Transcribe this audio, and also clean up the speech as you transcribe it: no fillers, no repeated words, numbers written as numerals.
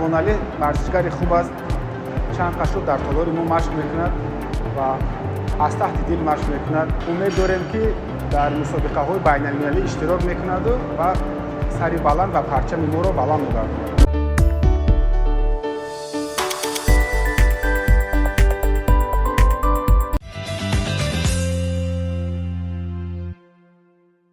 Қурбоналӣ варзишгари хуб аст. Чанд қашур дар толори мо машқ мекунад ва аз таҳти дил машқ мекунад. Умед дорем, ки дар мусобиқаҳои байналмилалӣ иштирок мекунаду ва сари баланд ва парчами моро баланд мебардорад.